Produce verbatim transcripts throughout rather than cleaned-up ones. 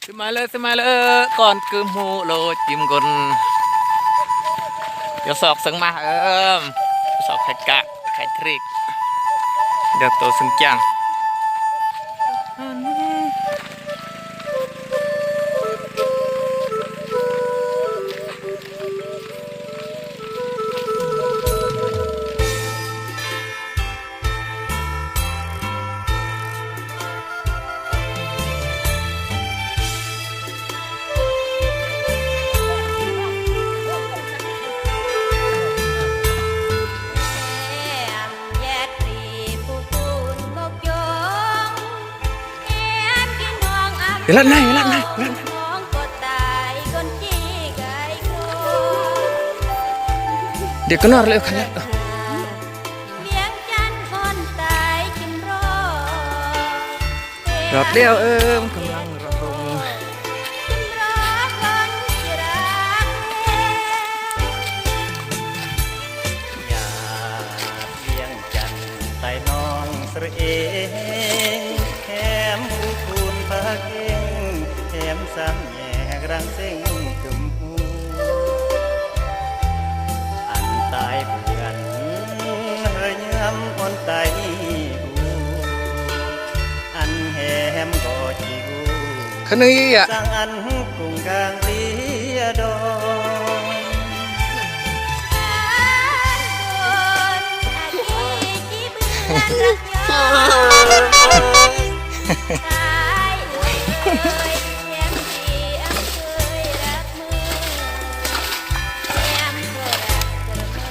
Sumala, sumala, kon kumulo chim gon. Yo sok sang mah em. Sok heka, kai trik. Dato Sengkiang. Ilat nai, ilat nai, ilat nai. Dia keluar lewat kanan. Rap dia, em, kembang rahung. Nya, Vieng Chăn tai nong sreng, hem pu phun pha keng, hem sam nhe grang seng kơm u. Ăn tai bươn, hơi nhâm on tai bu. Ăn hem go chi u. Khân ơi ạ. Sang ăn cùng gang ria đo.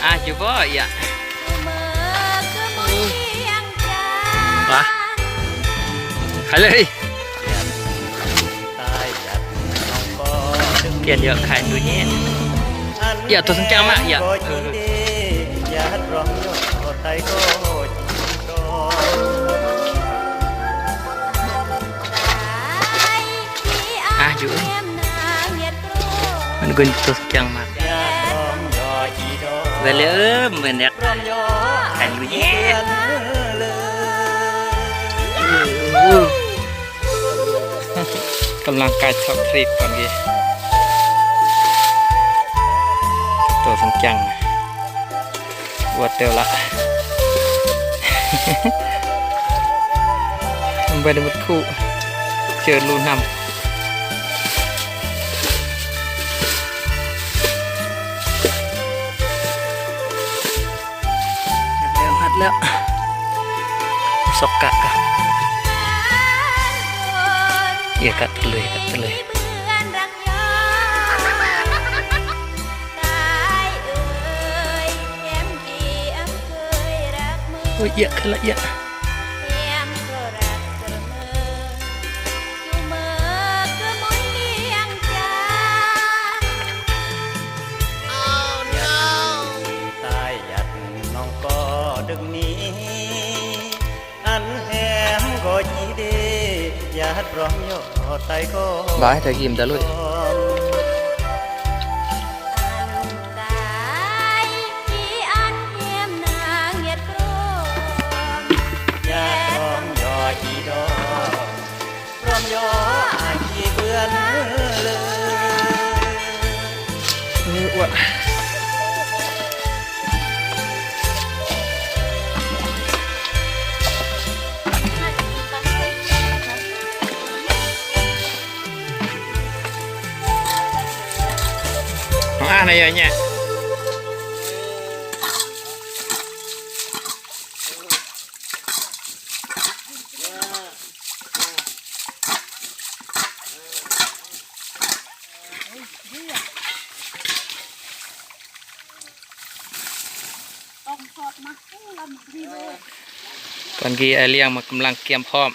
Ah, coba ya. Wah. Halo, eh. Kian yo khai tu nyen. Ya, tu sengkang mak, ya. Ah, ju. Menggun tu sengkang mak. Balik, eh, menek. Khai tu nyen. Kơmlăng kai chok trik kon ge. Tŏ sengkang. Wat teo la. Mbai de mut khu. Chơ lu năm. Leo, hat leo. Sok kak kah. Iya, kak telui, kak telui. Oh, iya, kala iya. Ba, ta gim da lui. Mana ya nya? Kon gi ai liang ma kơmlăng kiam hom.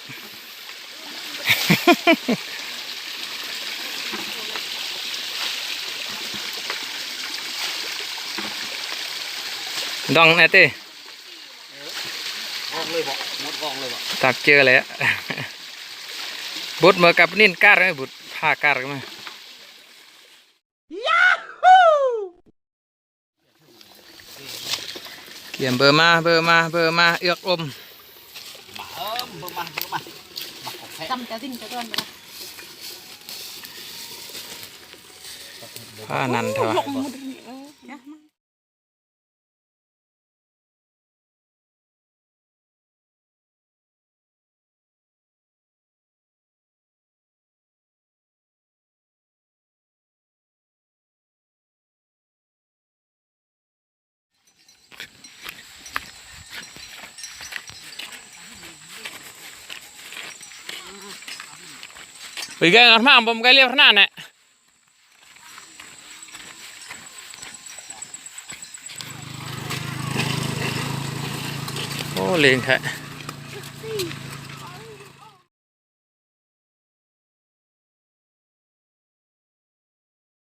Dong nè ti. Tak chơ leh. Bút ma kap nin kar, bút pha kar ma. Kiam bơma, bơma, bơma, yak um. Sam ta ding ta don. Ah, nanda. Oi, ga ngarma, bom gali pernah, ne. Oh, lengkap.